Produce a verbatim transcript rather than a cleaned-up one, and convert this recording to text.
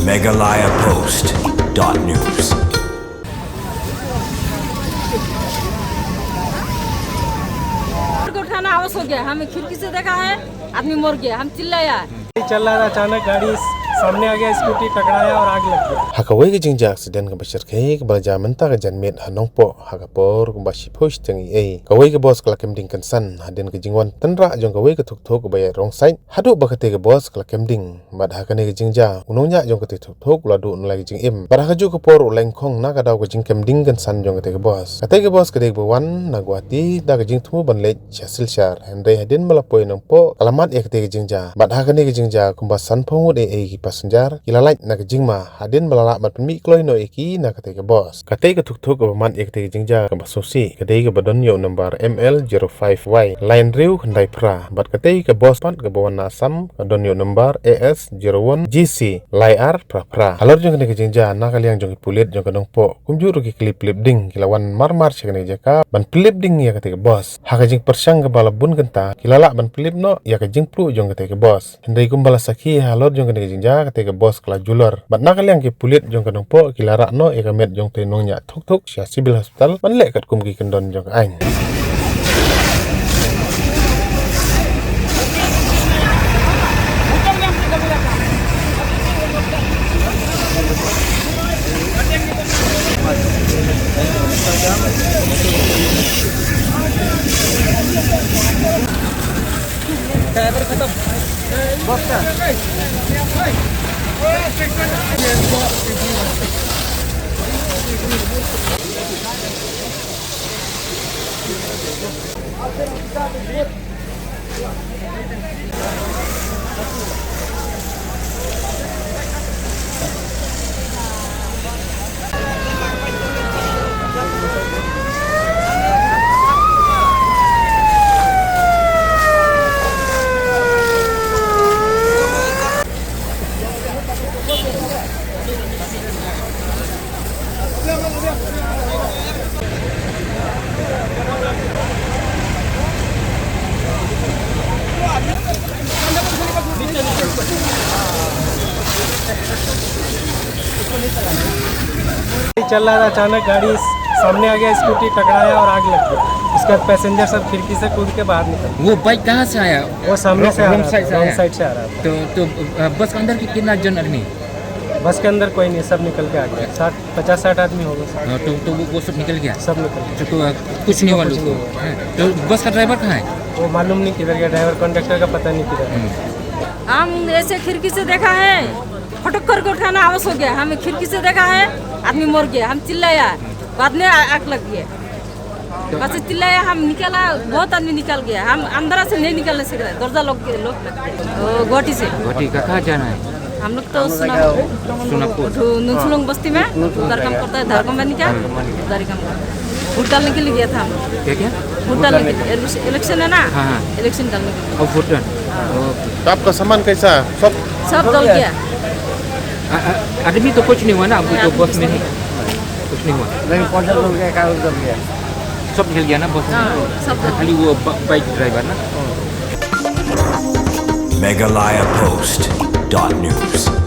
Meghalaya Post dot news. दुर्घटना आवाज हो गया, हमें खिड़की से देखा है, आदमी मर गया, हम चिल्लाया। चल रहा था, अचानक गाड़ी सामने आ गया, स्कूटी टकराया और आग लग गया। Ha kawei ka jingjia accident kaba shyrkhei kaba la jia mynta ka janmiet ha Nongpoh ha ka por kumba shiphew shiteng eiei, kawei ka bos ka la kem ding kynsan hadien ka jingwan tynrah jong kawei ka thukthuk kaba ïaid wrong side haduh ba katei ka bos ka la kem ding. Bad ha kane ka jingjia u nongñiah jong katei ka thukthuk u la duh na la ka jingim bad ha kajuh ka por u la ingkhong na ka daw ka jingkem ding kynsan jong katei ka bos. Katei ka bos ka dei kaba wan na Guwahati da ka jingthmu ban leit sha Silchar, hynrei hadien ba la poi Nongpoh ka la mad ïa katei ka jingjia. Bad ha kane ka jingjia kumba sanphew ngut eiei ki passenger ki la lait na ka jingma hadien ba la lah ban pynmih kloi noh ïa ki na katei ka bos. Katei ka thukthuk kaba mad ïa katei ka jingjia kaba sngewsih ka dei kaba don ïa u nombar M L zero five Y lai hynriew khyndai phra bad katei ka bos pat kaba wan na Assam ka don ïa u nombar A S zero one G C lai ar phra phra. Halor jong kane ka jingjia na ka liang jong ki pulit jong ka Nongpoh kumjuh ruh ki kli pylip ding ki la wan mar mar sha kane ka jaka ban pylip ding ïa katei ka bos. Ha ka jingpyrshang kaba la bun kynta ki la lah ban pylip noh ïa ka jingpluh jong katei ka bos. Hynrei kumba la sakhi halor jong kane ka jingjia katei ka bos ka la julor bad na ka liang ki pulit jong ka Nongpoh ki la rah noh ïa ka met jong utei u nongñiah thukthuk sha Civil Hospital ban leh katkum ki kyndon jong ka aiñ. चल रहा था, अचानक गाड़ी सामने आ गया, स्कूटी टकराया और आग लग गया। उसके बाद पैसेंजर सब खिड़की से कूद के बाहर निकल गए। वो बाइक कहाँ से आया? वो सामने से आ रहा रॉन्ग साइड था, से रॉन्ग आया। साइड से आ रहा था। तो, तो अ, बस के अंदर के कितना जन आदमी? बस के अंदर कोई नहीं, सब निकल के आ गया। साठ, पचास साठ आदमी होगा। हाँ, तो, तो वो, वो सब निकल गया? सब निकल गया। अच्छा, तो अ, कुछ नहीं हुआ कुछ लोग नहीं को? हुआ। हाँ, तो बस का ड्राइवर कहाँ है? वो मालूम नहीं किधर गया, ड्राइवर कंडक्टर का पता नहीं किधर है। हम्म। हम ऐसे खिड़की से देखा है, फटक कर उठाना आवाज हो गया, हम खिड़की से देखा है, आदमी मर गया, हम चिल्लाया, बाद में आ- आग लग गया। बस चिल्लाया, हम निकाला, बहुत आदमी निकल गया, हम अंदर से नहीं निकलने से, दरवाजा लॉक, लॉक लग गया। ओ, गुवाहाटी से। गुवाहाटी का कहाँ जाना है? हम लोग तो सुना सोनापुर। जो नुनसुलुंग बस्ती में उधर काम करता है, धारकम बनी क्या? उधर ही काम करता है। वोट डालने के लिए गया था हम लोग। क्या क्या? वोट डालने के लिए, इलेक्शन है ना? हाँ, हाँ। इलेक्शन डालने के लिए। और वोट डालना। ओके। तो आपका सामान कैसा है? सब सब जल गया। आ- आ- आदमी तो कुछ नहीं हुआ ना, अभी तो बस में ही कुछ नहीं हुआ। नहीं, पौधा जल गया, कागज जल गया। सब जल गया ना बस में? हाँ, सब जल खाली वो ब- बाइक ड्राइवर ना? Meghalaya Post dot news.